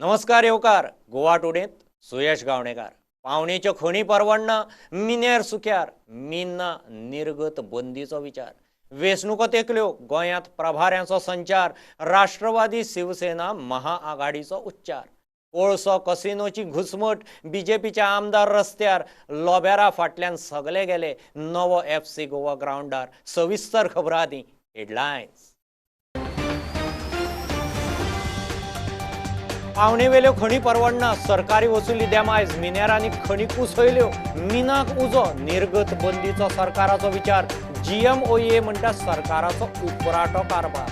नमस्कार येवकार गोवा टुडेंत सुयश गावणेकार। पावणेच्यो खणी परवडना, मिनेर सुक्यार, मिना निर्गत बंदीचो विचार, वेंचणुको तेंकल्यो, गोंयांत प्रभाऱ्यांचो संचार, राष्ट्रवादी शिवसेना महाआघाडीचो उच्चार, कोळसो कसिनोची घुसमट, बीजेपीचे आमदार रस्त्यार, लोबेरा फाटल्यान सगले गेले, नवो एफसी गोवा ग्रावंडार। सविस्तर खबर आदी हेडलायन्स। पावणेवेल्यो खणी परवडना, सरकारी वसुली देमायज, मिनेरांनी खणी कुसयल्यो, मिनाक उजो, निर्गत बंदीचो सरकाराचो विचार, जीएमओए म्हणटा सरकाराचो उपराटो कारभार।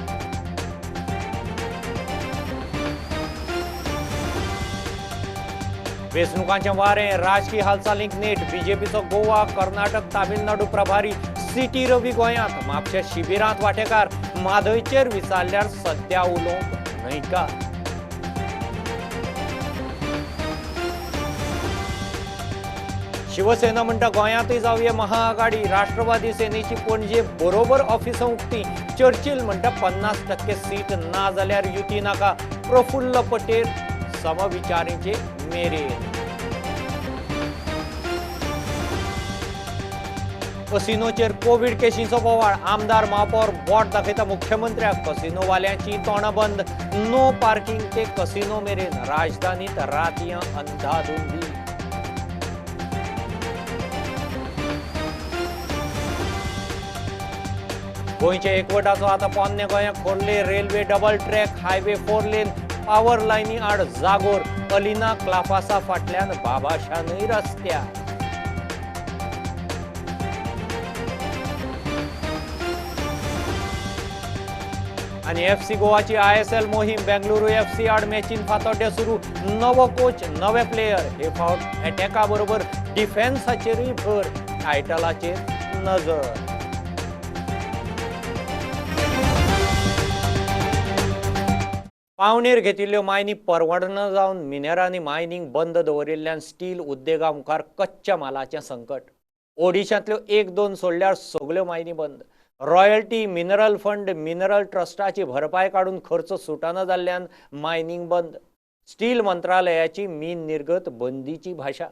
वेंचणुकांचें वारें, राजकी हालचालींक नेट, बीजेपीचो गोवा, कर्नाटक, तामिळनाडू प्रभारी सी टी रवी गोंयांत, म्हापशें शिबिरांत वांटेकार, म्हादयचेर विचारल्यार सद्या उलोवंक न्हयकार। शिवसेना म्हणटा गोंयांतूय जावये महाआघाडी, राष्ट्रवादी सेनेची पणजे बरोबर ऑफिसां उक्ती, चर्चिल म्हणटा 50% सीट ना जाल्यार युती नाका, प्रफुल्ल पटेल समविचारींचे मेरेन। कसिनोचेर कोवीड केशींचो बोवाळ, आमदार महापौर बोट दाखयता मुख्यमंत्र्याक, कसिनोवाल्यांची तोंडां बंद, नो पार्किंग ते कसिनो मेरेन, राजधानीत रातयां अंधाधुंदी। गोंयच्या एकवटाचो आतां पोन्ने गोंयांत Khorle railway double track, highway 4 lane, power लायनी आड जागोर, अलिना क्लाफासा फाटल्यान बाबाशानूय रस्त्यार। आनी एफसी गोवाची आयएसएल मोहीम, बेंगलुरू एफसी आड मॅचीन फातोड्डें सुरू, नवो कोच, नवे प्लेयर, हे फावट एटॅका बरोबर डिफेन्साचेरूय भर, टायटलाचेर नजर। पावणेर घेतिल्ल्यो मायनी परवडना जावन मिनेरांनी मायनींग बंद दवरिल्ल्यान स्टील उद्देगा मुखार कच्च्या मालाचें संकट। ओडिशांतल्यो 1-2 सोडल्यार सगल्यो मायनी बंद। रॉयल्टी, मिनरल फंड, मिनरल ट्रस्टाची भरपाय काडून खर्च सुटना जाल्ल्यान मायनींग बंद। स्टील मंत्रालयाची मीन निर्गत बंदीची भाशा।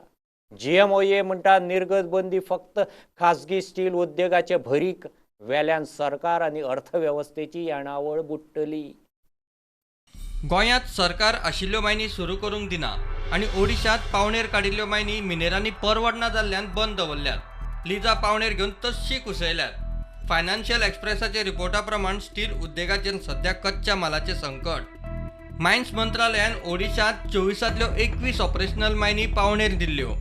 जीएमओए म्हणटा निर्गत बंदी फक्त खाजगी स्टील उद्देगाचे भरीक, वेल्यान सरकार आनी अर्थवेवस्थेची येणावळ बुडटली। गोंयांत सरकार आशिल्ल्यो मायनी सुरू करूंक दिना आनी ओडिशांत पावणेर काडिल्ल्यो मायनी मिनेरांनी परवडना जाल्ल्यान बंद दवरल्यात। लिजा पावणेर घेवन तश्शी कुसयल्यात। फायनान्शियल एक्सप्रेसाच्या रिपोर्टा प्रमाण स्टील उद्देगाचेर सद्या कच्च्या मालाचें संकट। मायन्स मंत्रालयान ओडिशांत 24 21 ऑपरेशनल मायनी पावणेर दिल्ल्यो।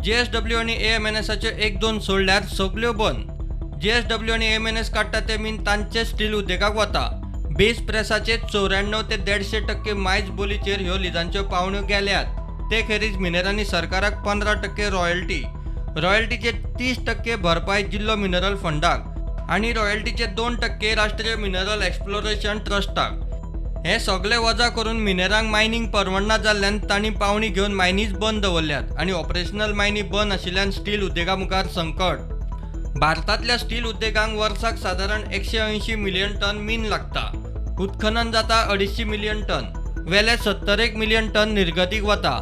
जीएसडब्ल्यू आनी एएमएनएसाच्यो 1-2 सोडल्यार सगल्यो बंद। जीएसडब्ल्यू आनी एएमएनएस काडटा ते मीन तांचे स्टील उद्देगाक वता। बेस प्रेसाचे 94 ते 150% मायज बोलीचेर ह्यो लिजांच्यो पावण्यो गेल्यात। ते खेरीज मिनेरांनी सरकाराक 15% रॉयल्टी, रॉयल्टीचे 30% भरपाय जिल्लो मिनरल फंडाक आनी रॉयल्टीचे 2% राष्ट्रीय मिनरल एक्सप्लोरेशन ट्रस्टाक। हे सगळे वजा करून मिनेरांक मायनींग परवडना जाल्ल्यान तांणी पावणी घेवन मायनीच बंद दवरल्यात आनी ऑपरेशनल मायनी बंद आशिल्ल्यान स्टील उद्देगा मुखार संकट। भारतांतल्या स्टील उद्देगांक वर्साक सादारण 180 मिलियन टन मीन लागता। उत्खनन जाता 250 मिलियन टन, वेले 71 मिलियन टन निर्गतीक वता।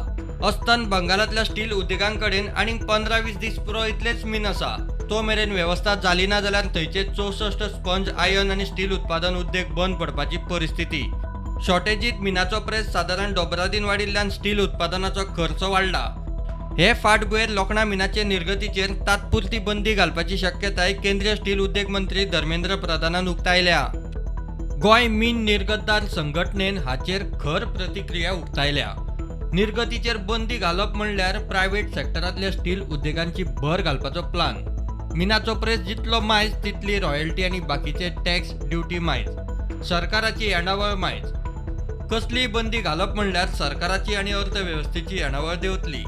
अस्तंत बंगालांतल्या स्टील उद्देगां कडेन आनीक 15-20 दीस पुरो इतलेच मीन आसा। तो मेरेन वेवस्था जाली ना जाल्यार थंयचे 64 स्पंज, आयर्न आनी स्टील उत्पादन उद्देग बंद पडपाची परिस्थिती। शॉर्टेजीत मिनाचो प्रेस सादारण दोबरादीन वाडिल्ल्यान स्टील उत्पादनाचो खर्च वाडला। हे फाटभुंयेर लोखणा मिनाचे निर्गतीचेर तात्पुरती बंदी घालपाची शक्यताय केंद्रीय स्टील उद्देग मंत्री धर्मेंद्र प्रधानान उक्तायल्या। गोंय मीन निर्गतदार संघटनेन हाचेर खर प्रतिक्रिया उक्तायल्या। निर्गतीचेर बंदी घालप म्हणल्यार प्रायव्हेट सेक्टरांतल्या स्टील उद्देगांची भर घालपाचो प्लान। मिनाचो प्रेस जितलो मायज तितली रॉयल्टी आनी बाकीचे टॅक्स ड्युटी मायज, सरकाराची येणावळ मायज। कसलीय बंदी घालप म्हणल्यार सरकाराची आनी अर्थवेवस्थेची येणावळ देंवतली,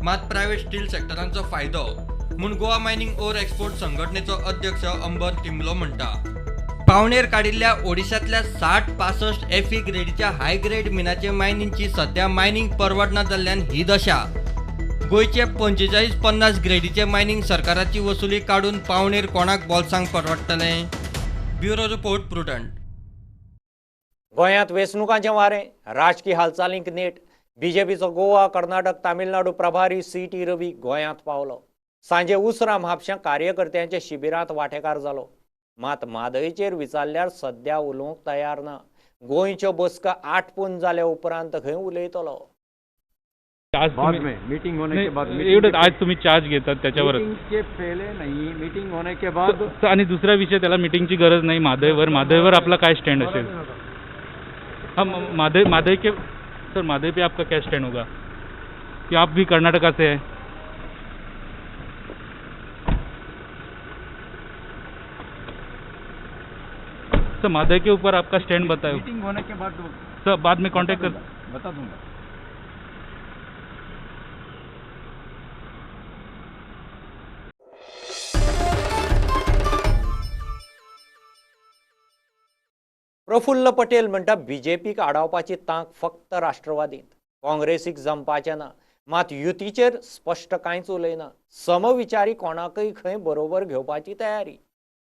मात प्रायव्हेट स्टील सेक्टरांचो फायदो म्हूण गोवा मायनिंग ओर एक्सपोर्ट संघटनेचो अध्यक्ष अंबर टिमलो म्हणटा। पावणेर काडिल्ल्या ओडिशांतल्या 60-65 एफई ग्रेडीच्या हाय ग्रेड मिनाचे मायनींची सद्या मायनींग परवडना जाल्ल्यान ही दशा। गोंयचे 45-50 ग्रेडीचे मायनींग सरकाराची वसुली काडून पावणेर कोणाक बोल्सांक परवडटलें? Bureau report, Prudent. गोंयांत वेंचणुकांचें वारें, राजकी हालचालींक नेट, बीजेपीचो गोवा, कर्नाटक, तामिळनाडू प्रभारी सी.टी. रवी गोंयांत पावलो. सांजे उसरां म्हापशां कार्यकर्त्यांच्या शिबिरांत वांटेकार जालो. मात म्हादयचेर विचारल्यार सद्या उलोवंक तयार ना. गोंयच्यो बसका आटपून जाल्या उपरांत खंय उलयतलो. आज बाद में मीटिंग होने के बाद एवढंच आज तुम्ही चार्ज घेतात त्याच्यावर मीटिंग के पहले नहीं, मीटिंग होने के बाद. आणि दुसरा विषय, त्याला मीटिंगची गरज नाही. म्हादईवर म्हादईवर आपला काय स्टँड असेल? हाँ, Mhadei Mhadei K sir, Mhadei pay आपका क्या स्टैंड होगा कि आप भी कर्नाटका से हैं? सर, म्हादई के ऊपर आपका स्टैंड बताओ. मीटिंग होने के बाद सर, बाद में कांटेक्ट कर बता दूंगा. प्रफुल्ल पटेल म्हणटा बीजेपीक आडावपाची तांक फक्त राष्ट्रवादींत, काँग्रेसीक जमपाचें ना. मात युतीचेर स्पश्ट कांयच उलयना. समविचारी कोणाकय खंय बरोबर घेवपाची तयारी.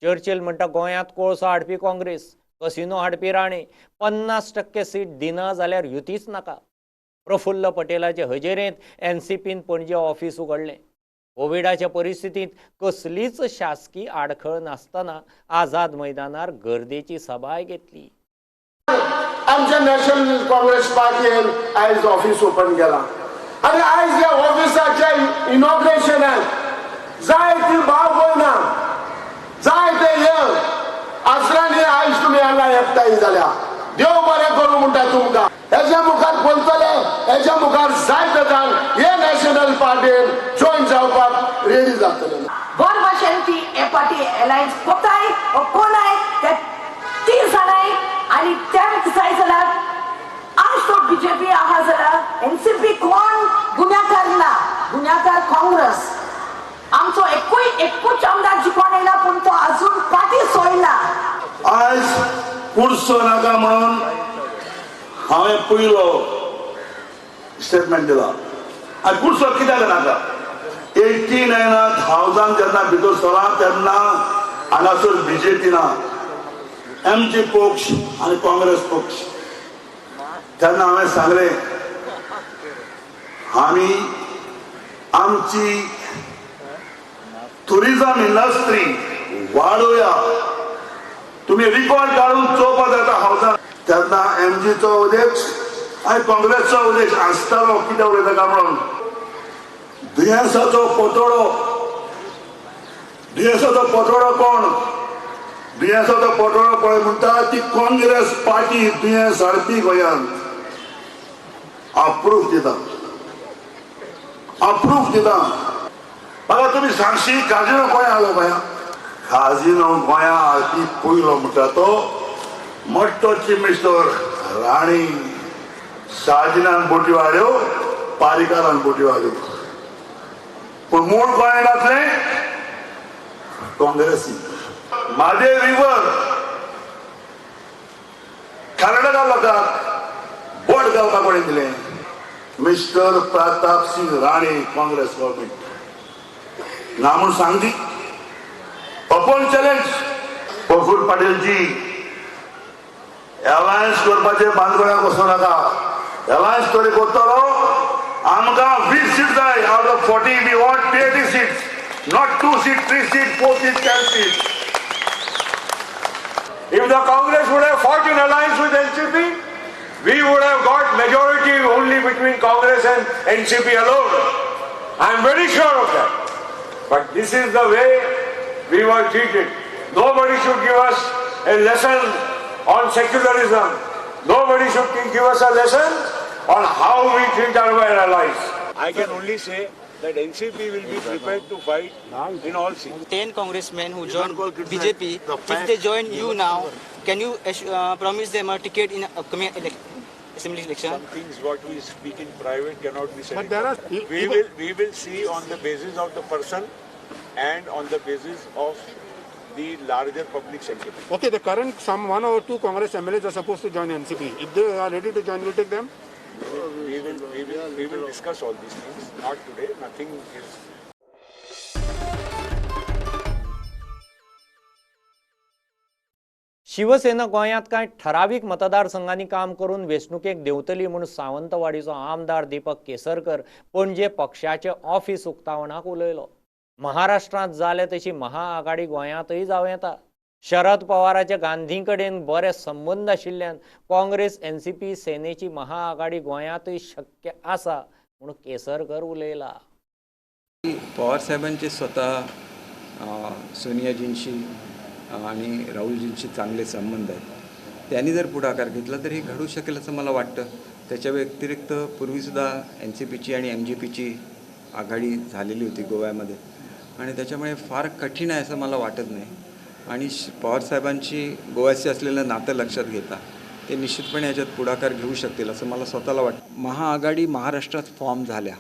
चर्चिल म्हणटा गोंयांत कोळसो हाडपी काँग्रेस, कसिनो हाडपी राणे, 50% सीट दिना जाल्यार युतीच नाका. प्रफुल्ल पटेलाचे हजेरेंत एनसीपीन पणजे ऑफिस उगडलें. कोविडाच्या परिस्थितींत कसलीच शासकी आडखळ नासतना आझाद मैदानार गर्देची सभाय घेतली. आमच्या नॅशनल काँग्रेस पार्टीन आयज ऑफिस ओपन केला आनी आयज ह्या ऑफिसाच्या इनॉग्रेशनाक जाय ती भाव गोयना, जाय ते यंग आसरांनी आयज तुमी हांगा एकठांय जाल्या. देव बरें करूं म्हणटा तुमकां. हेच्या मुखार बोलतले, हेच्या मुखार जायते जाण हे नॅशनल पार्टीन जॉईन जावपाक रेडी जातले. बरे भाशेन ती हे पार्टी अलायन्स कोताय ओ कोणाय ते 3 जाणाय आनी तेंक जाय जाल्यार आज तो बीजेपी आहा जाल्यार एनसीपी कोण गुन्याकार ना, गुन्याकार काँग्रेस. आमचो एकूच आमदार जिखोन येयला पूण तो आजून पार्टी सोडना. आयज कुर्सो नाका म्हणून हांवें पयलो स्टेटमेंट दिला. आनी कुर्सो कित्याक नाका? 89,000 जेन्ना भितर सरला तेन्ना हांगासर बीजेपी ना, एमजी पक्ष आनी काँग्रेस पक्ष. तेन्ना हांवें सांगलें आमी आमची टुरिजम इंडस्ट्री वाडोवया. तुमी रिकॉर्ड काडून चोवपाक जाता हावसान. तेन्ना एमजीचो अध्यक्ष आनी काँग्रेसचो अध्यक्ष आसतालो. कितें उलयता काय म्हणून दुयेंसाचो पोतोडो, दुयेंसाचो पोतोडो कोण? दुयेंसाचो पोतोडो पळय म्हणटा ती काँग्रेस पार्टी दुयेंस हाडपी गोंयांत. अप्रूफ दिता, अप्रूफ दिता. म्हाका तुमी सांगशी काजिनो गोंया हाडलो गोंया? काजिनो गोंया हाडपी पयलो म्हणटा तो मट्टोची मिस्टर राणी. शाहजीनान बोटी वाड्यो, पारिकारान बोटी वाड्यो, पूण मूळ कोणें घातलें? काँग्रेसी. म्हादय रिवर कर्नाटका लोकांक बोट घालपाक कोणें दिलें? Mister Pratap Singh Rane, Congress government. ना म्हूण सांगती open challenge. Praful Patilji, alliance करपाचे बांदगड्याक वचूं नाका. अलायन्स तरी करतलो आमकां 20 सीट जाय. Out of 40 we want 20 seats, not 2 seat, 3 seat, 4 seat, 10 seat. If the Congress would have fought in alliance with NCP, we would have got majority only between Congress and NCP alone. I am very sure of that. But this is the way we were treated. Nobody should give us a lesson on secularism. Nobody should give us a lesson on how we treat our allies. I can only say that NCP will be prepared to fight in all seats. 10 congressmen who joined BJP, if they join you now, can you promise them a ticket in upcoming assembly election? Some things what we speak in private cannot be said. But there are, we will see on the basis of the person and on the basis of the larger public sentiment. Okay, the current some 1 or 2 Congress MLAs are supposed to join NCP. If they are ready to join, will take them? We will discuss all these things. Not today. Nothing is. Shiv Sena गोंयांत कांय ठरावीक मतदारसंघांनी काम करून वेंचणुकेक देंवतली म्हूण सावंतवाडीचो आमदार दीपक केसरकर पणजे पक्षाचे office उक्तावणाक उलयलो. महाराष्ट्रांत जाले तशी महाआघाडी गोंयांतय जावं येता. शरद पवाराचे गांधी कडेन बरे संबंद आशिल्ल्यान काँग्रेस एनसीपी सेनेची महाआघाडी गोंयांतय शक्य आसा म्हूण केसरकर उलयला. पवार साहेबांचे स्वतः सोनियाजींशी आणि राहुलजींशी चांगले संबंध आहेत. त्यांनी जर पुढाकार घेतला तर हे घडू शकेल असं मला वाटतं. त्याच्या व्यतिरिक्त पूर्वीसुद्धा एनसीपीची आणि एमजीपीची आघाडी झालेली होती गोव्यामध्ये आणि त्याच्यामुळे फार कठीण आहे असं मला वाटत नाही. आणि पवारसाहेबांची गोव्याशी असलेलं नातं लक्षात घेता ते निश्चितपणे याच्यात पुढाकार घेऊ शकतील असं मला स्वतःला वाटतं. महाआघाडी महाराष्ट्रात फॉर्म झाल्या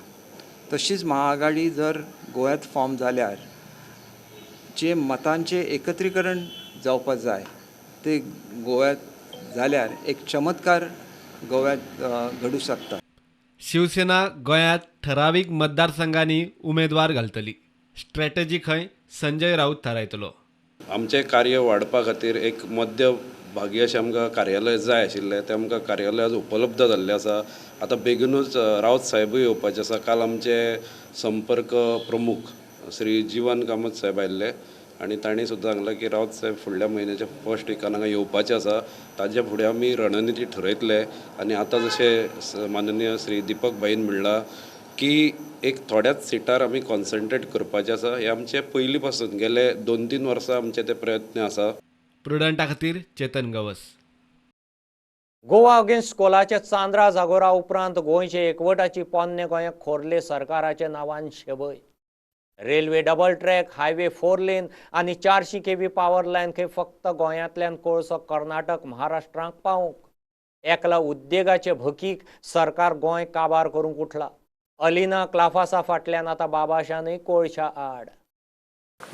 तशीच महाआघाडी जर गोव्यात फॉर्म झाल्यार जे मतांचे एकत्रीकरण जावपाक जाय ते गोव्यात जाल्यार एक चमत्कार गोव्यात घडू शकता. शिवसेना गोंयांत ठरावीक मतदारसंघांनी उमेदवार घालतली. स्ट्रॅटजी खंय संजय राऊत थारायतलो. आमचें कार्य वाडपा खातीर एक मध्य भागी अशें आमकां कार्यालय जाय आशिल्लें, तें आमकां कार्यालय आज उपलब्ध जाल्लें आसा. आतां बेगीनूच राऊत साहेबूय येवपाचे आसा. काल आमचे संपर्क प्रमुख श्री जीवन कामत साहेब आयिल्ले आनी तांणी सुद्दां सांगलें की राऊत साहेब फुडल्या म्हयन्याच्या फर्स्ट विकान हांगा येवपाचे आसा. ताजे फुडें आमी रणनिती ठरयतले आनी आतां जशें माननीय श्री दीपक भाईन म्हणलां की एक थोड्याच सिटार आमी कॉन्सन्ट्रेट करपाचें आसा. हें आमचें पयलीं पासून गेले 2-3 वर्सां आमचे ते प्रयत्न आसा. प्रुडंटा खातीर चेतन गवस. गोवा अगेन्स्ट कोलाच्या चांद्रा जागोरा उपरांत गोंयचे एकवटाची पोन्ने गोंय खोर्ले सरकाराच्या नांवान शेबय. Railway double track, highway 4 lane आनी 400 kV power line खंय फक्त गोंयांतल्यान कोळसो कर्नाटक महाराष्ट्राक पावोवंक. एकला उद्देगाचे भकीक सरकार गोंय काबार करूंक उठला. अलिना क्लाफासा फाटल्यान आतां बाबाशानय कोळशा आड.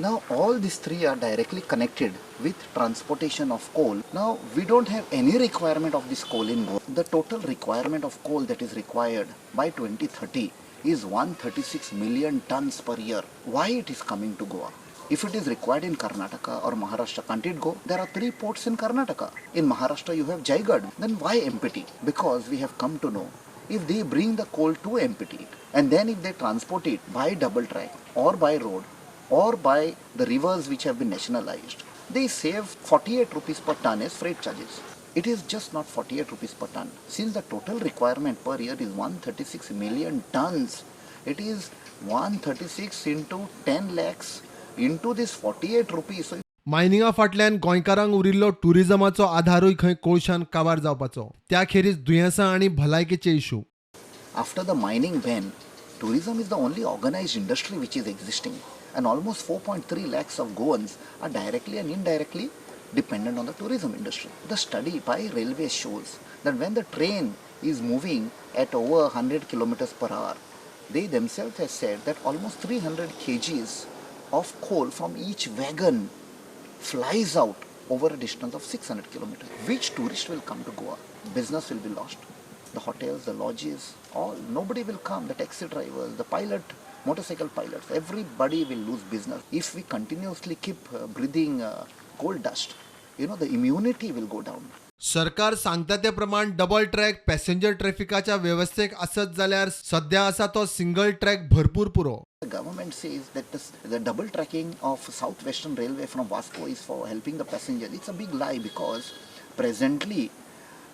Now all these three are directly connected with transportation of coal. Now we don't have any requirement of this coal in Goa. The total requirement of coal that is required by 2030 is 136 million tons per year. Why it is coming to Goa? If it is required in Karnataka or Maharashtra, can't it go? There are 3 ports in Karnataka. In Maharashtra you have Jaigad. Then why MPT? Because we have come to know if they bring the coal to MPT and then if they transport it by double track or by road or by the rivers which have been nationalized, they save 48 rupees per ton as freight charges. It is just not 48 rupees per ton. Since the total requirement per year is 136 million tons, it is 136 into 10 lakhs into this 48 rupees. So मायनिंगा फाटल्यान गोंयकारांक उरिल्लो टुरिझमाचो आधारूय खंय कोळशान काबार जावपाचो. त्या खेरीज दुयेंसां आनी भलायकेचे issue. After the mining ban, tourism is the only organized industry which is existing, and almost 4.3 lakhs of Goans are directly and indirectly dependent on the tourism industry. The study by railways shows that when the train is moving at over 100 kilometers per hour, they themselves have said that almost 300 kgs of coal from each wagon flies out over a distance of 600 kilometers. Which tourist will come to Goa? Business will be lost. The hotels, the lodges, all, nobody will come. The taxi drivers, the pilot, motorcycle pilots, everybody will lose business. If we continuously keep breathing coal dust, you know, the immunity will go down. सरकार सांगता ते प्रमाण double track passenger ट्रॅफिकाच्या वेवस्थेक आसत जाल्यार सध्या आसा तो सिंगल ट्रॅक भरपूर पुरो. The government says that the double tracking of South Western Railway from Vasco is for helping the passengers. It's a big lie because presently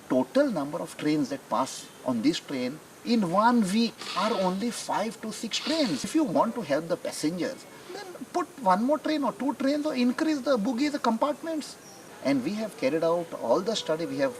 total number of trains that pass on this train in 1 week are only 5 to 6 trains. If you want to help the passengers, then put one more train or 2 trains or increase the bogies, the compartments. And we have carried out all the study, we have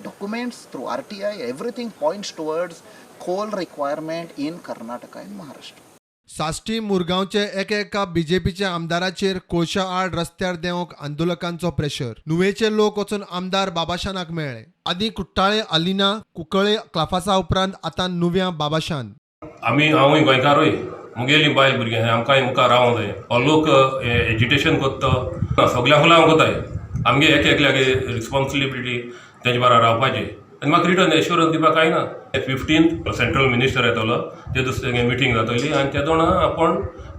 documents through RTI, everything points towards coal requirement in Karnataka and Maharashtra. Sashti मुरगांवचे एका बीजेपीच्या आमदाराचेर कोळशा आड रस्त्यार देंवक आंदोलकांचो pressure. नुवेचे लोक वचून आमदार बाबाशानाक मेळ्ळे. आदीं कुट्टाळे अलिना, कुंकळे क्लाफासा उपरांत आतां नुव्या बाबाशान. आमी हांवूय गोंयकारूय, मुगेली बायल भुरगीं आमकां मुखार रावंक जाय. हो लोक एजिटेशन करता, सगळ्यांक लागून कोताय. आमगे एक एकल्याक रिस्पॉन्सिबिलिटी तेंचे बरोबर रावपाची. आनी म्हाका रिटर्न एश्योरन्स दिवपाक कांय ना. 15 सेंट्रल मिनिस्टर येतलो, ते दुसरे मिटींग जातली आनी ते दोन आपूण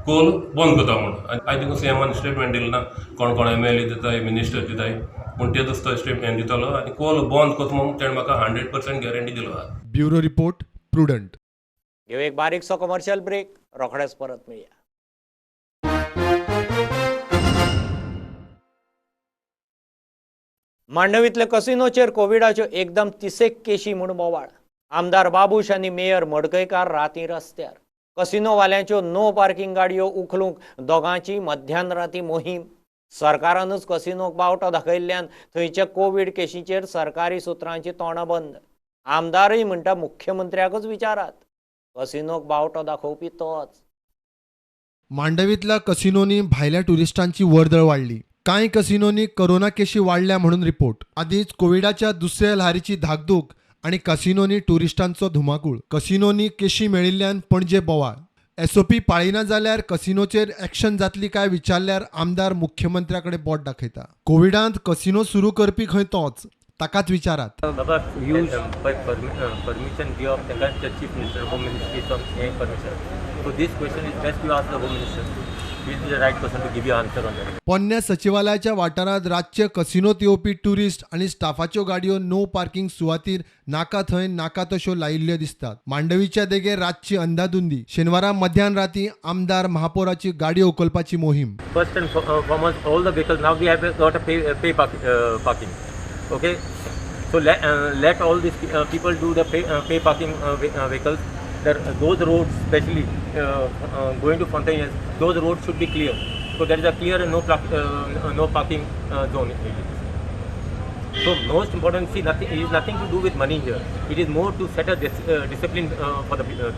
कोल बंद करता म्हूण. आनी आयज तिका सीएमान स्टेटमेंट दिलें ना, कोण कोण एमएलए दिताय, मिनिस्टर दिताय. पूण तेजो तो स्टेटमेंट दितलो आनी कोल बंद करता म्हणून तेणें म्हाका 100% गॅरंटी दिलो आहा. Bureau report, Prudent. घेऊ एक बारीकसो कमर्शियल ब्रेक, रोखडेच परत मेळया. मांडवींतल्या कसिनोचेर कोविडाच्यो एकदम 30 केशी म्हूण बोवाळ. आमदार बाबूश आनी मेयर मडकयकार राती रस्त्यार. कसिनोवाल्यांच्यो नो पार्किंग गाडयो उखलूंक दोगांची मध्यान राती मोहीम. सरकारानूच कसिनोक बावटो दाखयल्ल्यान थंयच्या कोवीड केशींचेर सरकारी सुत्रांची तोंडां बंद. आमदारय म्हणटा मुख्यमंत्र्याकच विचारात, कसिनोक बावटो दाखोवपी तोच. मांडवींतल्या कसिनोनी भायल्या ट्युरिस्टांची वर्दळ वाडली. कांय कसिनोनी कोरोना केशी वाडल्या म्हणून रिपोर्ट. आदींच कोविडाच्या दुसऱ्या ल्हारीची धाकधूक आनी कसिनोनी ट्युरिस्टांचो धुमाकूळ. कसिनोनी केशी मेळिल्ल्यान पणजे बोवाळ. एसओपी पाळिना जाल्यार कसिनोचेर एक्शन जातली काय विचारल्यार आमदार मुख्यमंत्र्या कडेन बोट दाखयता. कोविडांत कसिनो सुरू करपी खंय तोच, ताकाच विचारात. बाबा ह्यूज परमिशन दिवप तांकां chief minister, home ministry हें permission. So this question is best you ask the home minister. He is the right person to give you answer on that. पोन्न्या सचिवालयाच्या वाठारांत रातचे कसिनोत येवपी ट्युरिस्ट आनी स्टाफाच्यो गाडयो नो पार्किंग सुवातीर नाका थंय नाका तश्यो लायिल्ल्यो दिसतात. मांडवीच्या देगेर रातची अंदाधुंदी. शेनवारा मध्यान राती आमदार महापौराची गाडी उखलपाची मोहीम. First and foremost all the vehicles now we have got a pay parking. Okay, so let all these people do the pay parking vehicles. There, those roads, especially going to Fontainhas, those roads should be clear. So there is a clear and no parking zone. So most important, see, nothing it is nothing to do with money here. It is more to set a discipline for the people.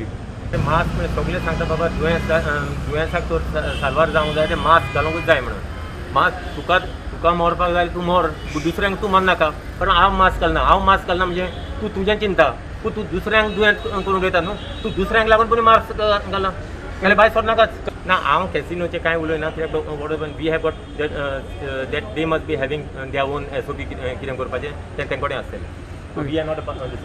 Mask में सगळे सांगता बाबा दुयेंसाक तर साल्वार जावंक जाय ते mask घालूंकच जाय म्हणून. मास्क तुका तुका मरपाक जाय तूं मर, दुसऱ्यांक तूं मरनाका. कारण हांव मास्क घालना, हांव मास्क घालना म्हणजे तूं तुजें चिंता, पूण तूं दुसऱ्यांक दुयेंत करूंक वयता न्हू, तूं दुसऱ्यांक लागून पूण मास्क घालना जाल्यार भायर सरनाकाच. ना हांव कॅसिनोचें कांय उलयना कित्याक what we have got that they must be having their own SOP कितें करपाचें तें तें कडेन आसतलें. We are not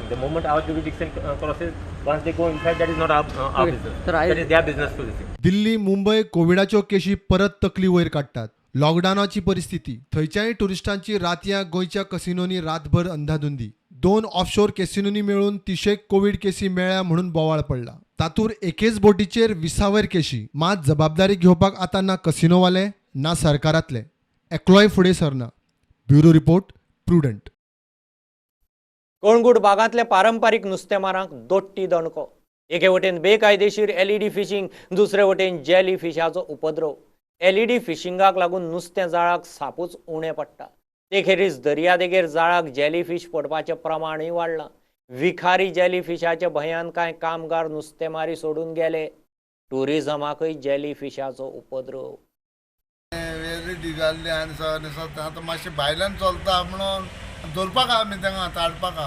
the moment our jurisdiction crosses, once they go inside, that is not our business. That is their business to this. Delhi, Mumbai कोविडाच्यो केशी परत तकली वयर काडटात. लॉकडावनाची परिस्थिती, थंयच्याय ट्युरिस्टांची रातयां गोंयच्या कसिनोनी रातभर अंधाधुंदी. 2 ऑफशोर कॅसिनोनी मेळून 30 कोविड केसी मेळ्ळ्या म्हणून बोवाळ पडला. तातूर एकेच बोटीचेर 20 वयर केशी. मात जबाबदारी घेवपाक आतां ना कसिनोवाले ना सरकारांतले, एकलोय फुडें सरना. Bureau report, Prudent. Calangute बागांतल्या पारंपारीक नुस्तेमारांक दोट्टी दणको. एके वटेन बेकायदेशीर एलईडी फिशींग, दुसरे वटेन जेली फिशाचो उपद्रव. एलईडी फिशिंगाक लागून नुस्तें जाळाक सापूच उणें पडटा. ते खेरीज दर्यादेगेर जाळाक जेली फिश पडपाचें प्रमाणूय वाडलां. विखारी जेली फिशाच्या भंयान कांय कामगार नुस्तेमारी सोडून गेले. ट्युरिजमाकय जेली फिशाचो उपद्रव. एलईडी घाल्ली आनी आतां मातशें भायल्यान चलता म्हणून धरपाक आमी तांकां हाडपाक.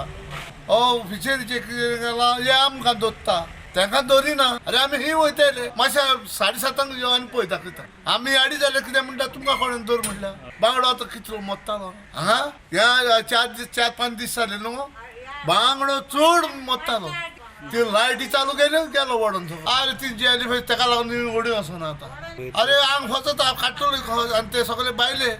ओ फिशरीचे हे आमकां दोत्ता, तांकां दवरिना. अरे आमी ही वयतले मातशें 7:30 यो आनी पळय दाखयता. आमी याडी जाले कितें म्हणटा तुमकां कोणें दवर म्हणल्यार बांगडो आतां कितलो मोत्तालो हांगा ह्या 4-5 दीस जाले न्हू बांगडो चड मोत्तालो. ती लायटी चालू केली गेलो वडून. अरे ती जेली फिश ताका लागून वडी वचना आतां. अरे आंग फसत काडटलो आनी ते सगळे बायले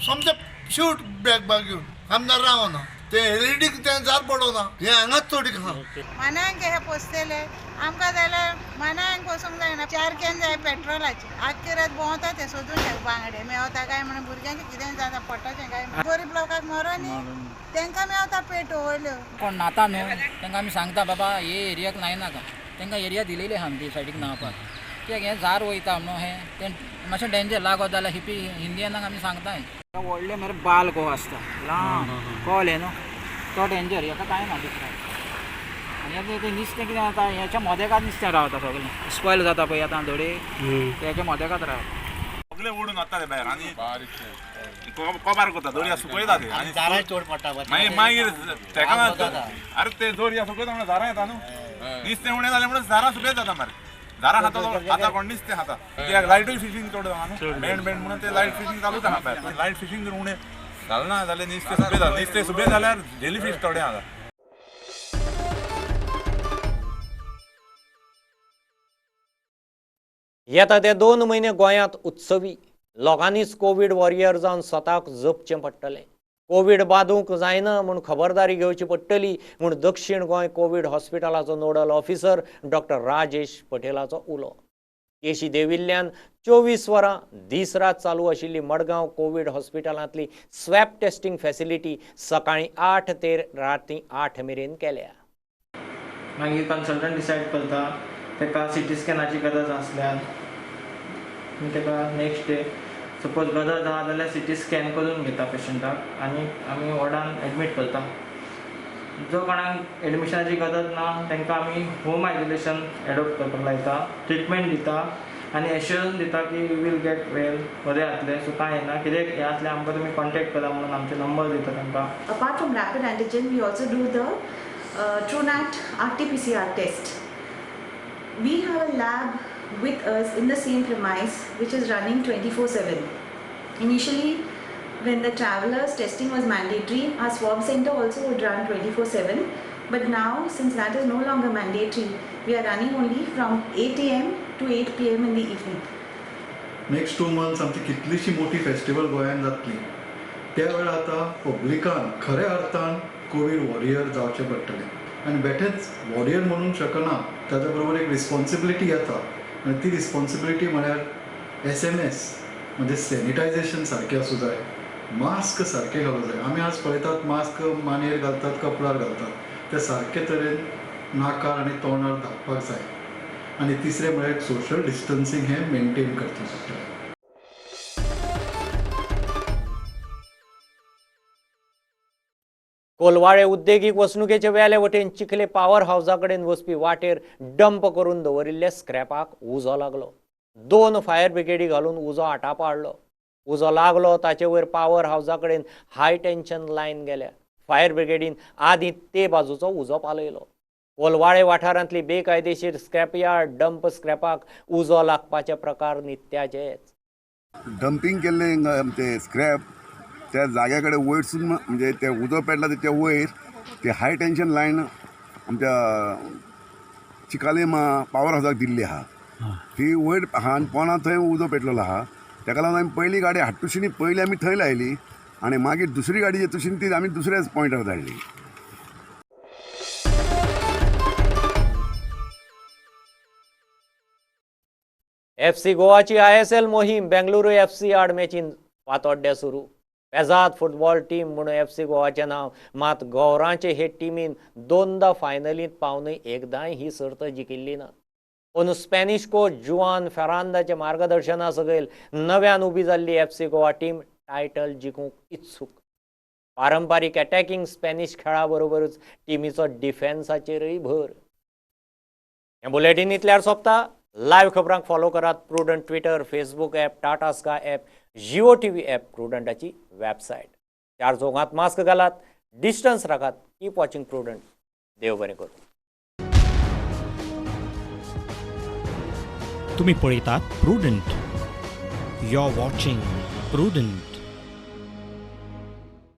सोमते शूट बॅग बाग घेवन आमदार रावना. ते एलईडी तें जाल पडोना, हें हांगाच चोडी आहा. मानायांक हे पोसतले आमकां जाल्यार मानायांक पोसूंक जायना. 4 can जाय पेट्रोलाचे. आख्खी रात भोंवता ते सोदून बांगडे मेवता काय म्हणून भुरग्यांचें कितें जाता पोटाचें काय. गरीब लोकांक मरोनी तांकां मेवता पेट व्हडल्यो. कोण न्हाता न्हू तांकां आमी सांगता बाबा हे एरियाक न्हाय नाका. तांकां एरिया दिलेली आहा आमची सायडीक न्हांवपाक. कित्याक हें झार वयता म्हणून हें तें मातशें डेंजर लागत जाल्यार हिपी इंडियनाक आमी सांगता. व्हडले मरे बाल को आसता ल्हान कळ्ळें न्हू, तो डेंजर. हेका कांय ना दुसरें. आनी तें नुस्तें कितें जाता हेच्या मोदेकात नुस्तें रावता सगळें स्पॉयल जाता पळय आतां धोडे तेच्या मोदेकात रावता. सगळे ओडून वता ते भायर आनी कोबार करता दोरया सुकयता ते आनी झारां चड पडटा मागीर मागीर तेका अरे ते दोरया सुकयता म्हणून झारां येता न्हू. नुस्तें उणें जालें म्हणून झारां सुकयत जाता मरे. झारां खाता खाता कोण नुस्तें खाता. कित्याक लायटूय फिशींग चड जाता न्हू. बँड बँड म्हणून ते लायट फिशींग चालूच आहा भायर. लायट फिशींग जर उणें जालें ना जाल्यार नुस्तें सुबें जाता. नुस्तें सुबें जाल्यार जेली फीश थोडें जाता. येता ते 2 म्हयने गोंयांत उत्सवी. लोकांनीच कोवीड वॉरियर जावन स्वताक जपचें पडटलें. कोवीड बादूंक जायना म्हूण खबरदारी घेवची पडटली म्हूण दक्षिण गोंय कोवीड हॉस्पिटलाचो नोडल ऑफिसर डॉक्टर राजेश पटेलाचो उलो. केशी देविल्ल्यान 24 वरां दीस रात चालू आशिल्ली मडगांव कोवीड हॉस्पिटलांतली स्वॅब टेस्टिंग फॅसिलिटी सकाळीं 8 ते रातीं 8 मेरेन केल्या. मागीर कन्सल्टंट डिसायड करता ताका सिटी स्कॅनाची गरज आसल्यार ताका नेक्स्ट डे सपोज गरज आहा जाल्यार सिटी स्कॅन करून घेता पेशंटाक आनी आमी वॉर्डान एडमीट करता. जो कोणाक एडमिशनाची गरज ना तांकां आमी होम आयसोलेशन एडॉप्ट करपाक लायता, ट्रिटमेंट दिता आनी एश्योरन्स दिता की you will get well, बरें जातलें, सो कांय येना, कितें हें आसलें आमकां तुमी कॉन्टेक्ट करा म्हणून आमचे नंबर दिता तांकां. Apart from rapid antigen, we also do the TrueNat RT-PCR test. We have a lab with us in the same premise which is running 24/7. Initially, when the travelers testing was mandatory, our swab center also would run 24/7. But now, since that is no longer mandatory, we are running only from 8 a.m. to 8 p.m. in the evening. Next 2 months आमची कितलीशी मोठी festival गोंयांत जातली, त्या वेळार आतां पब्लिकान खऱ्या अर्थान Covid warrior जावचें पडटलें. आनी बेठेंच वॉरियर म्हणूंक शकना, ताच्या बरोबर एक रिस्पॉन्सिबिलिटी येता आनी ती रिस्पॉन्सिबिलिटी म्हळ्यार SMS म्हणजे सॅनिटायझेशन सारकें आसूं जाय, मास्क सारकें घालूं जाय. आमी आज पळयतात मास्क मानयेर घालतात, कपलार घालतात, ते सारके तरेन नाकार आनी तोंडार धांपपाक जाय. आनी तिसरें म्हळ्यार सोशल डिस्टन्सिंग हें मेनटेन करचें पडटलें. कोलवाळे उद्देगीक वसणुकेचे वेले वटेन चिखले पावर हावसा कडेन वचपी वाटेर डंप करून दवरिल्ले स्क्रॅपाक उजो लागलो. 2 फायर ब्रिगेडी घालून उजो आटापा हाडलो. उजो लागलो ताचे वयर पावर हावसा कडेन हाय टेन्शन लायन गेल्या. फायर ब्रिगेडीन आदीं ते बाजूचो उजो पालयलो. कोलवाळे वाठारांतली बेकायदेशीर स्क्रॅप यार्ड डंप स्क्रॅपाक उजो लागपाचे प्रकार नित्याचेच. डंपींग केल्लें ते स्क्रॅप त्या जाग्या कडेन वयरसून म्हणजे ते उजो पेटला तेच्या वयर ते हाय टेन्शन लायन आमच्या चिकाले पावर हावसाक दिल्ली आहा, ती वयर आहा आनी पोना थंय उजो पेटलेलो आहा. ताका लागून आमी पयली गाडी हाडटुशीनी पयली आमी थंय लायली आनी मागीर दुसरी गाडी येतुशीन ती आमी दुसऱ्याच पॉयंटार धाडली. FC गोवाची ISL मोहीम बेंगलुरू FC आड मॅचीन फातोड्ड्या सुरू. पेजाद फुटबॉल टीम म्हणून FC गोवाचें नांव, मात गौरांचे हे टिमीन 2दा फायनलींत पावनय एकदांय ही सर्त जिखिल्ली ना. अंदू स्पॅनिश कोच जुआन फेरांदाच्या मार्गदर्शना सकयल नव्यान उबी जाल्ली FC Goa team title जिखूंक इत्सूक. पारंपारीक अटॅकिंग स्पॅनिश खेळा बरोबरूच टिमीचो डिफेन्साचेरय भर. हें बुलेटीन इतल्यार सोंपता. लायव्ह खबरांक फॉलो करात Prudent Twitter, Facebook app, Tata Sky app, Jio TV app, प्रुडंटाची website. 4 चौगांत mask घालात, डिस्टन्स राखात. Keep watching Prudent. देव बरें करूं. तुम्ही पळयतात Prudent. You are watching Prudent.